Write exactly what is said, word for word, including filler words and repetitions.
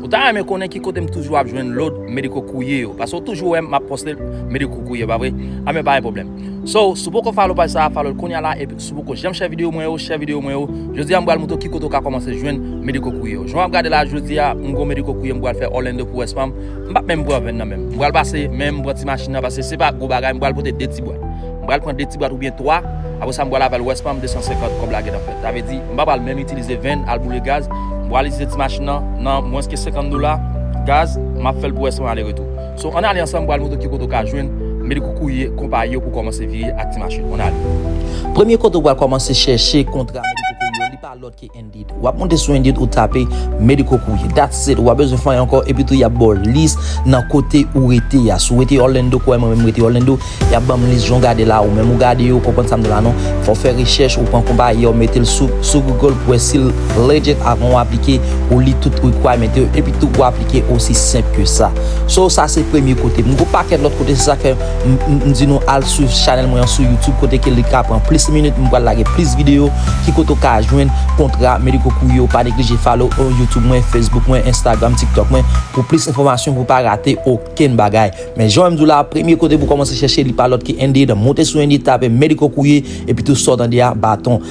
Ou ta renmen konnen ki kote m toujou ap jwenn lòt Medical Courier yo? Paske w toujou wè m ap poste Medical Courier, pa vre? Anben, pa gen pwoblèm. So, si w poko follow paj sa a, follow l kounye a la, epi si w poko janm share videyo mwen yo, share videyo mwen yo. Jodi a, m pral montre w ki kote w ka kòmanse jwenn Medical Courier yo. Jan w ap gade la, jodi a, m gon Medical Courier m pral fè Orlando pou West Palm. M p ap menm pran van nan men m. M pral pase, men m pran ti machin nan, paske se pa gwo bagay, m pral pote de ti bwat. M pral pran de ti bwat oubyen twa, apre sa, m pral avè l West Palm, de san senkant kòb la gentan fèt. Sa vle di, m pa pral menm itilize van al boule gaz, m pral itilize ti machin nan, nan mwens ke senkant dola, gaz, m ap fè l pou West Palm ale retou. So, ann ale ansanm, m pral montre w ki kote w ka jwenn Medical Courier konpayi yo pou kòmanse vire ak ti machin. Ann ale. Premye kote w pral kòmanse chèche kontra Medical Courier yo, li pa lòt ke Indeed. W ap monte sou Indeed, ou tape Medical Courier. That's it. Ou pa bezwen fè anyen ankò, epi tou y ap ba w lis nan kote ou rete a. Si w rete Orlando, kwè mwen menm rete Orlando, y ap ban m lis jan w gade la, ou menm ou gade yo, ou konprann sa m di la non. Fò w fè rechèch, ou pran konpayi a, ou mete l sou, sou Google pou wè si l legit avan w aplike, ou li tout requirement yo, epi tou ou aplike, osi senp ke sa. So, sa se premye kote. M gon pakèt lòt kote, se sa k fè m, m, m di nou al swiv chanèl mwen an sou YouTube, kote ke li ka pran plis minit, m pral lage plis videyo, ki kote w ka jwenn kontra Medical Courier yo. Pa neglije follow on YouTube mwen, Facebook mwen, Instagram, TikTok mwen, pou plis enfòmasyon, pou pa rate okenn bagay. Men jan m di w la, premye kote pou kòmanse chèche, li pa lòt ke Indeed. Monte sou Indeed, tape Medical Courier, epi tou sa w tande a, baton.